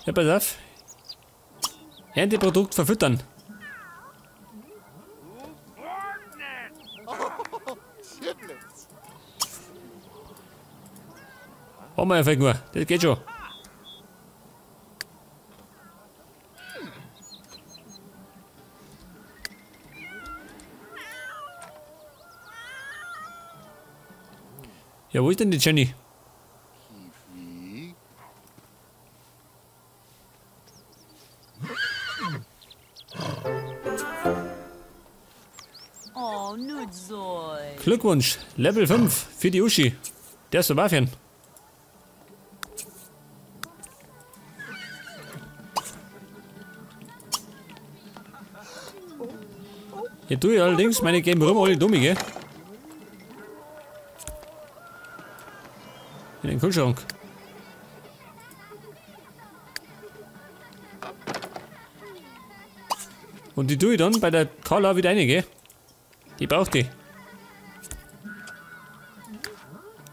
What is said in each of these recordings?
Ja, pass auf. Ernteprodukt verfüttern. Haben wir einfach nur. Das geht schon. Ja, wo ist denn die Jenny? Glückwunsch, Level 5 für die Uschi. Der ist so Waffen. Hier tue ich allerdings meine Game rum alle dumme, gell? In den Kühlschrank. Und die tue ich dann bei der Carla wieder rein, gell? Die braucht die.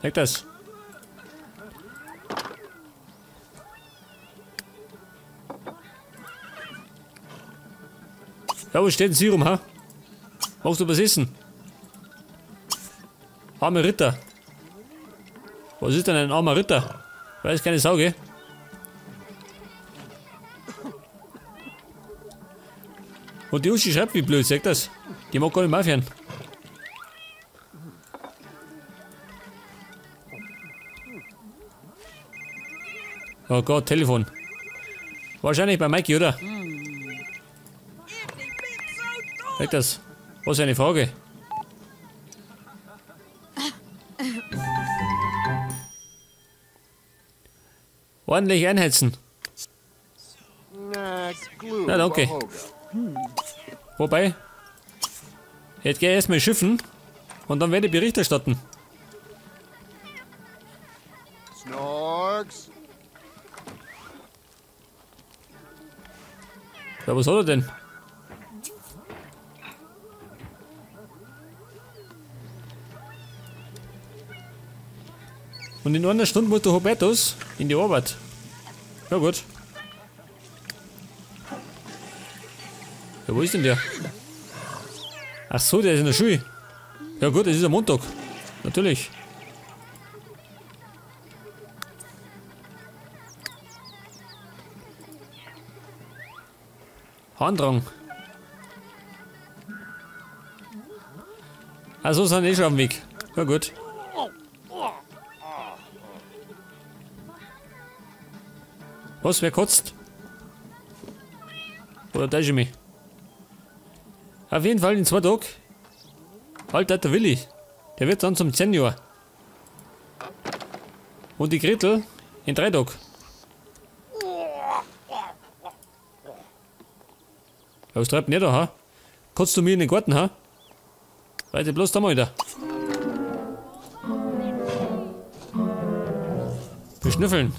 Sag das. Ja, wo steht denn sie rum, ha? Magst du was essen? Arme Ritter. Was ist denn ein armer Ritter? Weiß keine Sau, gell? Und die Uschi schreibt wie blöd, sagt das. Die mag gar nicht mehr aufhören. Oh Gott, Telefon. Wahrscheinlich bei Mikey, oder? Sag das. Was eine Frage. Ordentlich einheizen. Na danke. Wobei, jetzt gehe ich erstmal schiffen und dann werde ich Bericht erstatten. Ja, was hat er denn? Und in einer Stunde muss der Hubertus in die Arbeit. Ja gut. Ja, wo ist denn der? Ach so, der ist in der Schule. Ja gut, es ist am Montag. Natürlich. Harndrang. Ach so, sind eh schon am Weg. Ja gut. Was, wer kotzt? Oder täusche ich mich? Auf jeden Fall in 2 Tagen. Alter, der Willi. Der wird dann zum Senior. Und die Gretel in 3 Tagen. Ja, was treibt denn der da, ha? Kotzt du mir in den Garten, ha? Weiter bloß da mal wieder. Beschnüffeln.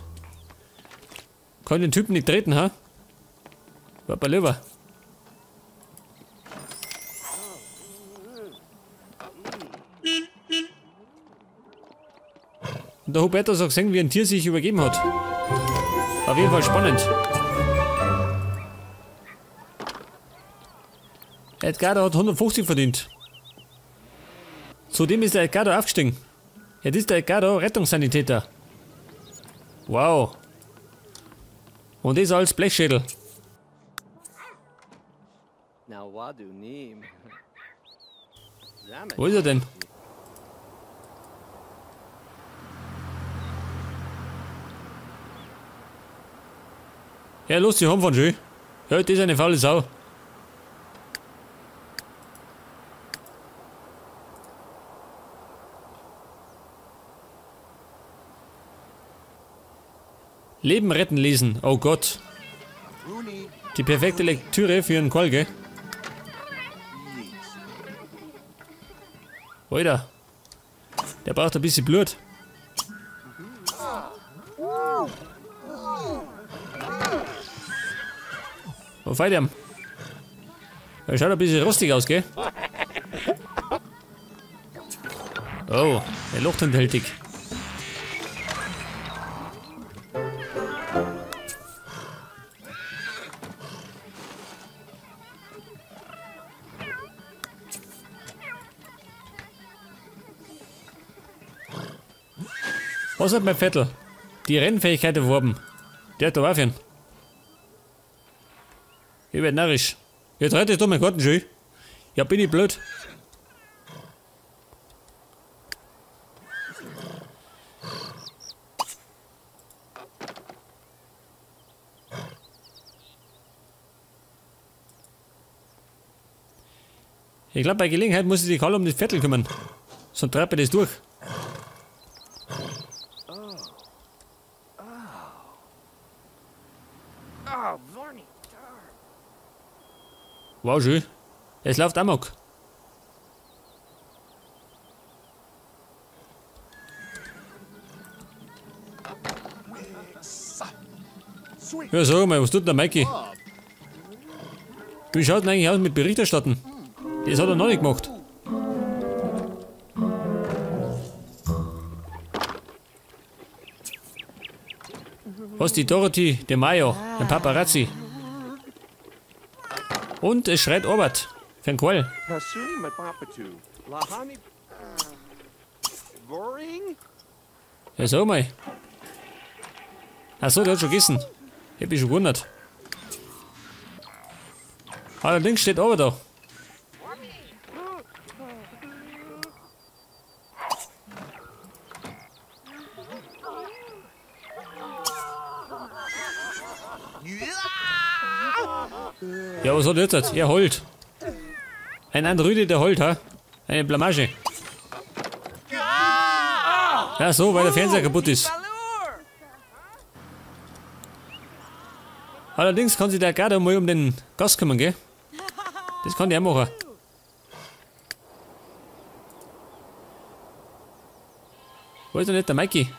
Kann den Typen nicht treten, ha? War bei Leber. Und der Hubertus hat gesehen, wie ein Tier sich übergeben hat. Auf jeden Fall spannend. Edgardo hat 150 verdient. Zudem ist der Edgardo aufgestiegen. Jetzt ist der Edgardo Rettungssanitäter. Wow. Und das als Blechschädel. Wo ist er denn? Ja, los, die haben von schön. Ja, das ist eine faule Sau. Leben retten lesen. Oh Gott. Die perfekte Lektüre für einen Call, gell? Alter. Der braucht ein bisschen Blut. Wo fällt er? Der schaut ein bisschen rostig aus, gell? Oh, der locht hinterhältig. Was hat mein Vettel? Die Rennfähigkeit erworben. Der hat da aufhören. Ich werd narrisch. Jetzt rette ich doch meinen Garten schön. Ja, bin ich blöd. Ich glaube, bei Gelegenheit muss ich die Karl um das Viertel kümmern. Sonst treibt er das durch. Wow, schön. Es läuft amok. Ja, sag mal, was tut denn der Mikey? Wie schaut denn eigentlich aus mit Berichterstatten? Das hat er noch nicht gemacht. Was die Dorothy De Mayo, den Paparazzi. Und es schreit Arbeit. Für den Qual. Ja, sag mal. Achso, der hat schon gegessen. Ich hab mich schon gewundert. Allerdings steht Arbeit da. Ja, was hat er jetzt? Er heult. Ein Androide, der heult, ha? Eine Blamage. Ja, so, weil der Fernseher kaputt ist. Allerdings kann sich der gerade mal um den Gast kümmern, gell? Das kann der auch machen. Wo ist denn nicht der Mikey?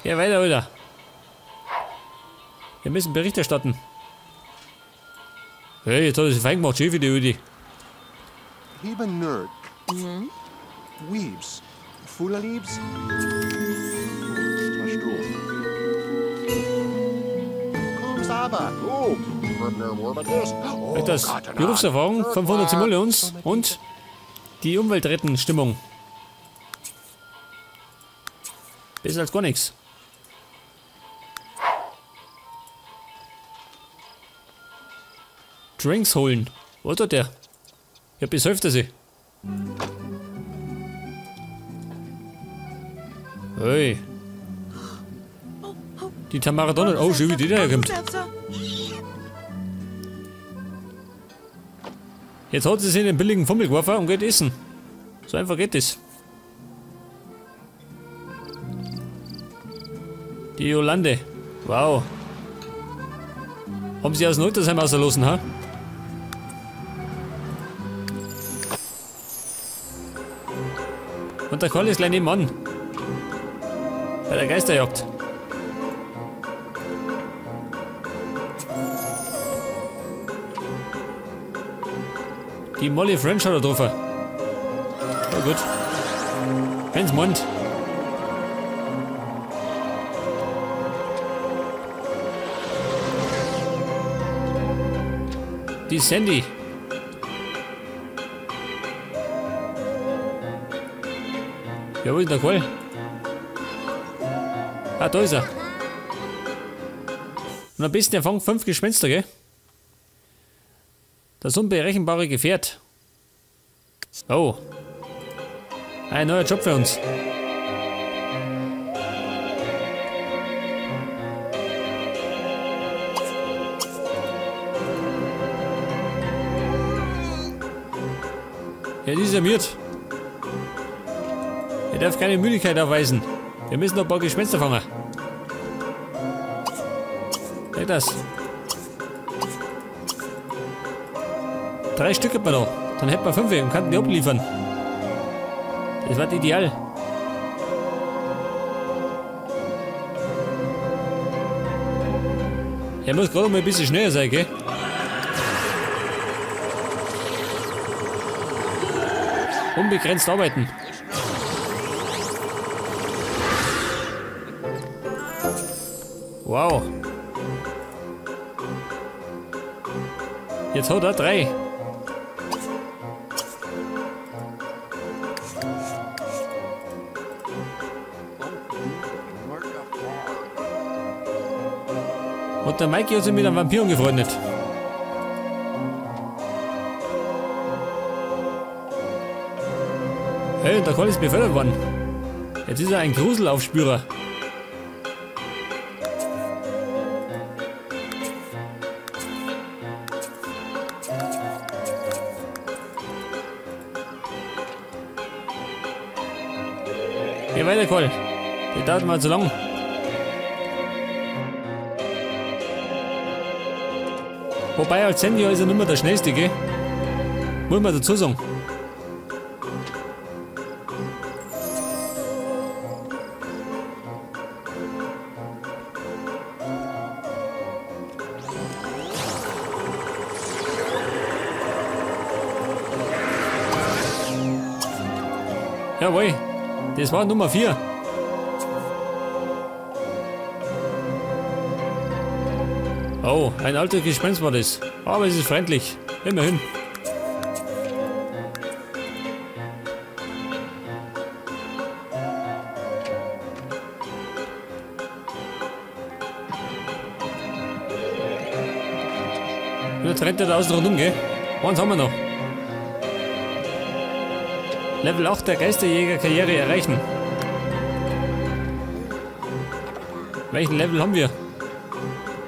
Geh weiter, Alter. Wir müssen Bericht erstatten. Hey, jetzt hat er sich fein gemacht, schön für die Udi. Nerd. Weaves. Fulalibs. Das Berufserfahrung, 500 Simoleons und die Umweltretten-Stimmung. Besser als gar nichts. Drinks holen. Was tut der? Ja, besäuft er sie. Hey. Die Tamara Donald. Oh, schön, wie die daherkommt. Jetzt hat sie sich in den billigen Fummel geworfen und geht essen. So einfach geht das. Die Jolande. Wow. Haben sie aus dem Altersheim rausgelassen, ha? Und der Karl ist gleich nebenan. Bei der Geisterjagd. Die Molly French hat er getroffen. Na gut. Wenn's meint. Die Sandy. Ja, wo ist denn der Karl? Ah, da ist er. Und am besten er fangt 5 Gespenster, gell? Das unberechenbare Gefährt. Oh. Ein neuer Job für uns. Ja, die ist ja müde. Er darf keine Müdigkeit aufweisen. Wir müssen noch ein paar Gespenster fangen. Geht das? 3 Stück hat man noch. Dann hätten wir 5 und könnten die abliefern. Das war ideal. Er muss gerade mal ein bisschen schneller sein, gell? Unbegrenzt arbeiten. Wow. Jetzt hat er 3. Und der Mikey hat sich mit einem Vampir angefreundet. Hey, und der Karl ist befördert worden. Jetzt ist er ein Gruselaufspürer. Geh weiter, Karl. Der dauert mal zu lang. Wobei, als Senior ist er nicht mehr der Schnellste, gell? Muss man dazu sagen. Jawohl, das war Nummer 4. Oh, ein altes Gespenst war das. Aber es ist freundlich. Immerhin. Und jetzt rennt er da außen rundum, gell? Eins haben wir noch. Level 8 der Geisterjäger-Karriere erreichen. Welchen Level haben wir?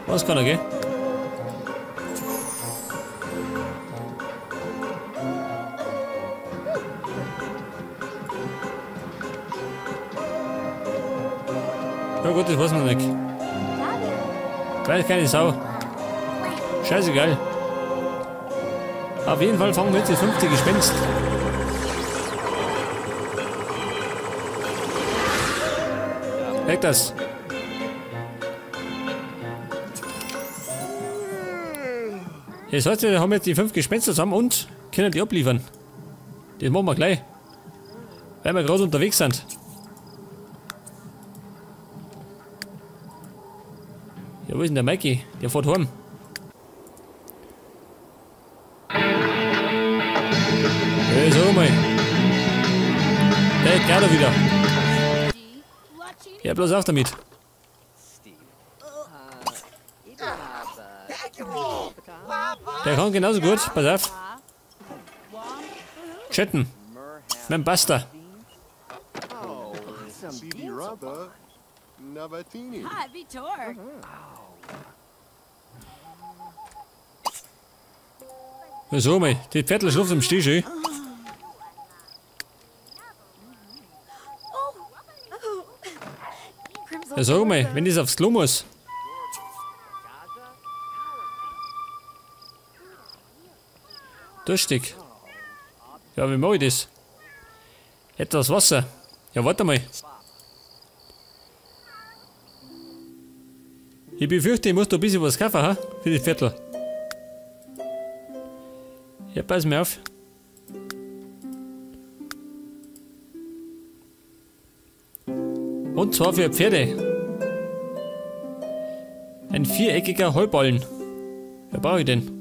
Was kann er, gell? Ja gut, das weiß man nicht. Weiß keine Sau. Scheißegal. Auf jeden Fall fangen wir jetzt das 5. Gespenst. Weg das. Das heißt, wir haben jetzt die 5 Gespenster zusammen und können die abliefern. Das machen wir gleich. Weil wir gerade unterwegs sind. Ja, wo ist denn der Mikey? Der fährt heim. Hey, sag mal. Der geht gerade wieder. Ja, bloß auf damit. Der kann genauso gut, pass auf. Chatten. Mit dem Buster. So mal, die Pferdl schlaft im Steh schön. Ja, sag mal, wenn das aufs Klo muss. Durstig. Ja, wie mache ich das? Etwas Wasser. Ja, warte mal. Ich befürchte, ich muss da ein bisschen was kaufen, ha? Für die Viertel. Ja, pass mir auf. Und zwar für Pferde. Ein viereckiger Heuballen. Wer brauche ich denn?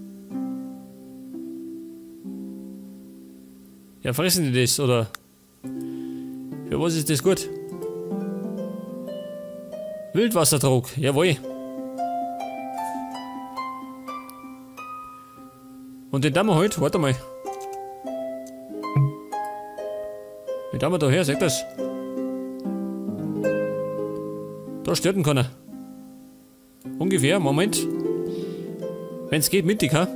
Ja, fressen die das, oder? Für was ist das gut? Wildwassertrog, jawohl. Und den tun wir halt, warte mal. Den tun wir da her, seht das? Da stört ihn keiner. Ungefähr, Moment. Wenn's geht, mittig, ha?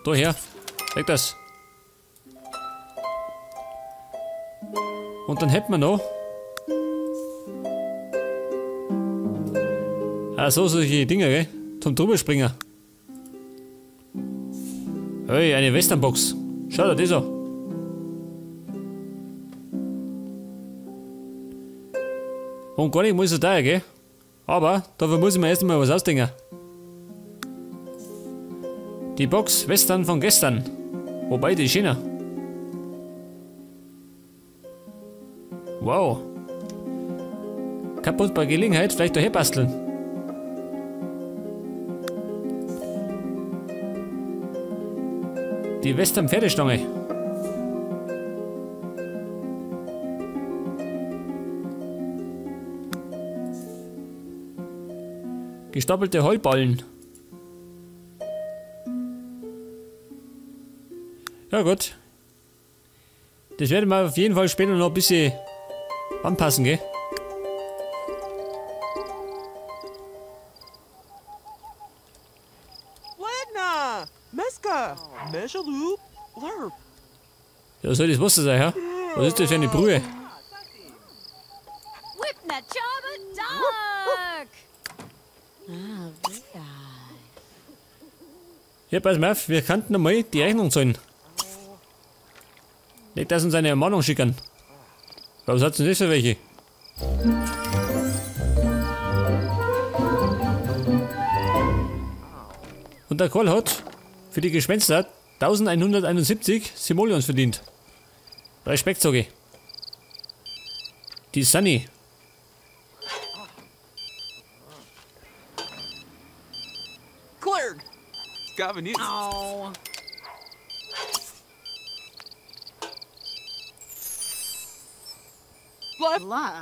Da her, weg das. Und dann hätten wir noch. Ah, so solche Dinger, gell? Zum Drüberspringer. Hey, eine Westernbox. Schau dir das an. Und gar nicht muss so teuer, gell? Aber dafür muss ich mir erst einmal was ausdenken. Die Box Western von gestern. Wobei, die ist schöner. Wow. Kaputt bei Gelegenheit vielleicht daher basteln. Die Western Pferdestange. Gestapelte Heuballen. Ja gut. Das werde ich mal auf jeden Fall später noch ein bisschen anpassen, gell? Ja, soll das Wasser sein, ja? Was ist das für eine Brühe? Ja, pass mal auf, wir könnten einmal die Rechnung zahlen. Nicht, dass uns eine Ermahnung schicken. Was hat denn das für welche? Und der Karl hat für die Gespenster 1171 Simoleons verdient. Respekt, sag ich. Die Sunny. Oh.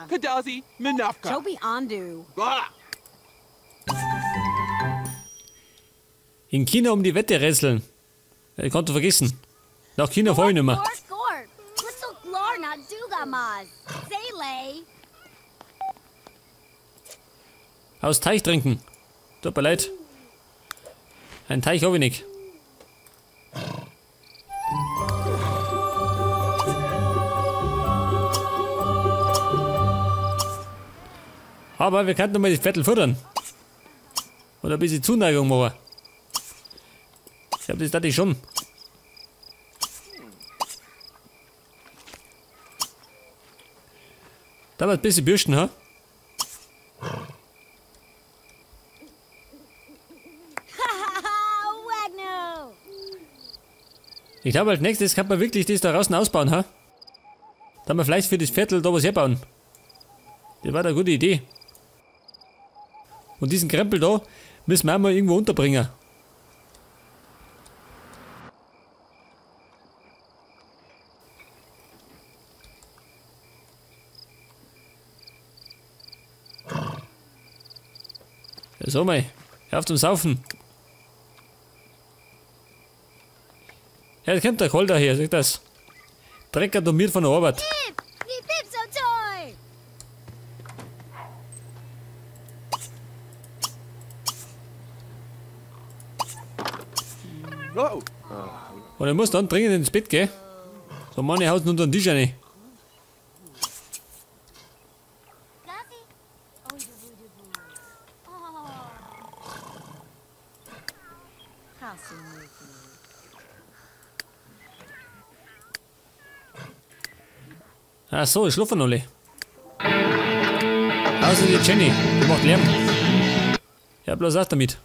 Kadazi, Minafka. Toby Andu. In China um die Wette rätseln. Ich konnte vergessen. Nach China fahr ich nicht mehr. Aus Teich trinken. Tut mir leid. Ein Teich habe ich nicht. Aber wir könnten mal die Vettel füttern. Oder ein bisschen Zuneigung machen. Ich glaube, das dachte ich schon. Da mal ein bisschen bürsten, ha? Ich glaube, als nächstes kann man wirklich das da draußen ausbauen, ha? Da wir vielleicht für das Viertel da was herbauen. Das war eine gute Idee. Und diesen Krempel da müssen wir auch mal irgendwo unterbringen. Ja, so mal. Hör auf zum Saufen. Ja, jetzt kommt der Kohl daher, sag das. Drecker dominiert von der Arbeit. Und er muss dann dringend ins Bett gehen. So, meine hauen unter den Tisch rein. Ach so, ich schlafe noch alle. Außer die Jenny, die macht Lärm. Ja, bloß auch damit.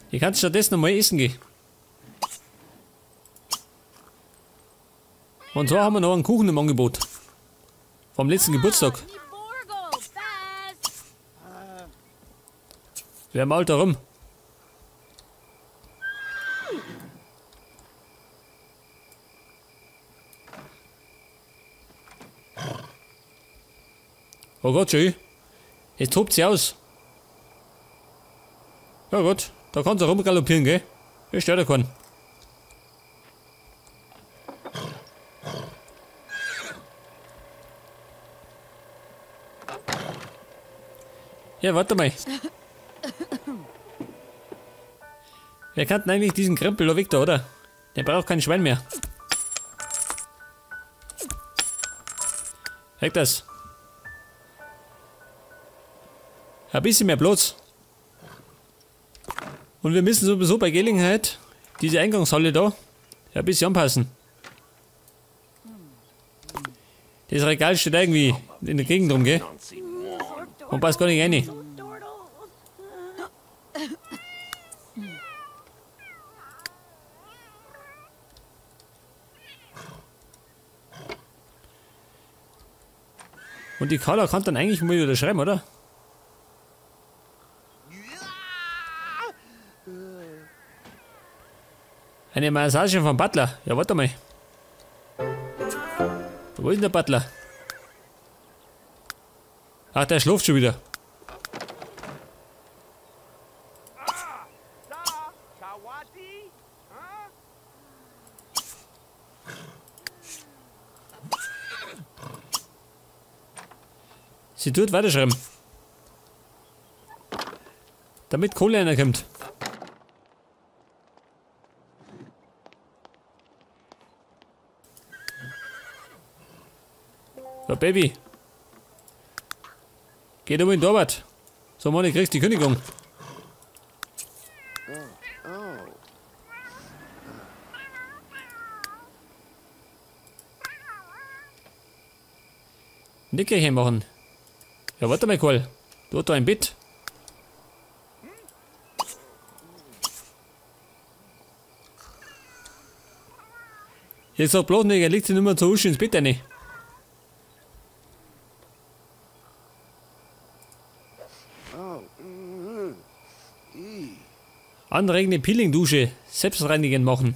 Ich kann stattdessen nochmal essen gehen. Und zwar haben wir noch einen Kuchen im Angebot. Vom letzten Geburtstag. Wer malt da rum? Oh Gott, schön. Jetzt tobt sie aus. Ja gut, da kannst du rumgaloppieren, gell? Ich stör da keinen. Ja, warte mal. Wir kannten eigentlich diesen Krempel da weg da, oder? Der braucht kein Schwein mehr. Weg das. Ein bisschen mehr Platz. Und wir müssen sowieso bei Gelegenheit diese Eingangshalle da ein bisschen anpassen. Das Regal steht irgendwie in der Gegend rum, gell? Und passt gar nicht rein. Und die Carla kann dann eigentlich mal wieder schreiben, oder? Eine Massage vom Butler. Ja, warte mal. Wo ist denn der Butler? Ach, der schläft schon wieder. Sie tut weiterschreiben. Damit Kohle reinkommt. So, Baby. Geht um in Torwart. So, Mann, ich kriegst die Kündigung. Nickerchen machen. Ja, warte mal, Karl. Du hast da ein Bett. Jetzt sag bloß nicht, er legt sich nicht mehr zu Uschi ins Bett rein. Anregende Peeling-Dusche selbstreinigend machen.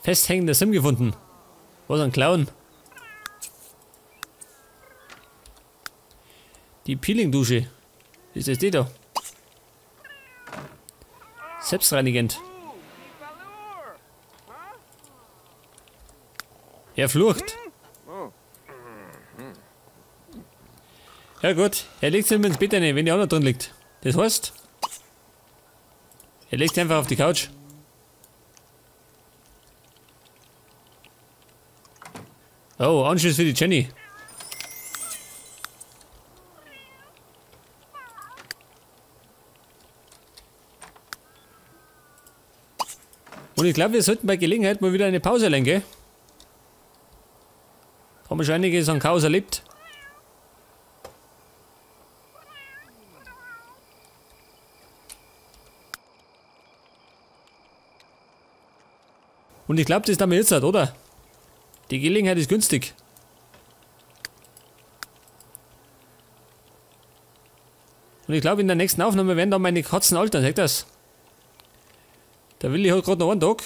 Festhängender Sim gefunden. Was ein Clown. Die Peeling-Dusche. Ist das die da? Selbstreinigend. Er flucht. Ja gut, er legt sich ins Bett rein, wenn die auch noch drin liegt. Das heißt, er legt sich einfach auf die Couch. Oh, Anschluss für die Jenny. Und ich glaube, wir sollten bei Gelegenheit mal wieder eine Pause legen, gell? Haben wir schon einiges an Chaos erlebt. Und ich glaube, das ist damit jetzt, oder? Die Gelegenheit ist günstig. Und ich glaube, in der nächsten Aufnahme werden dann meine Katzen altern, seht ihr das? Der Willi hat gerade noch einen Tag.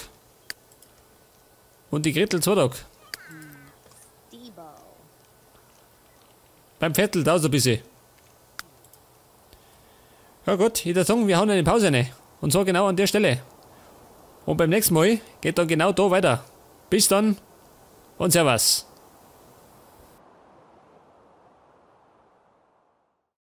Und die Gretel 2 Tage. Beim Viertel dauert es ein bisschen. Ja gut, ich würde sagen, wir hauen eine Pause rein. Und zwar genau an der Stelle. Und beim nächsten Mal geht dann genau da weiter. Bis dann und Servus.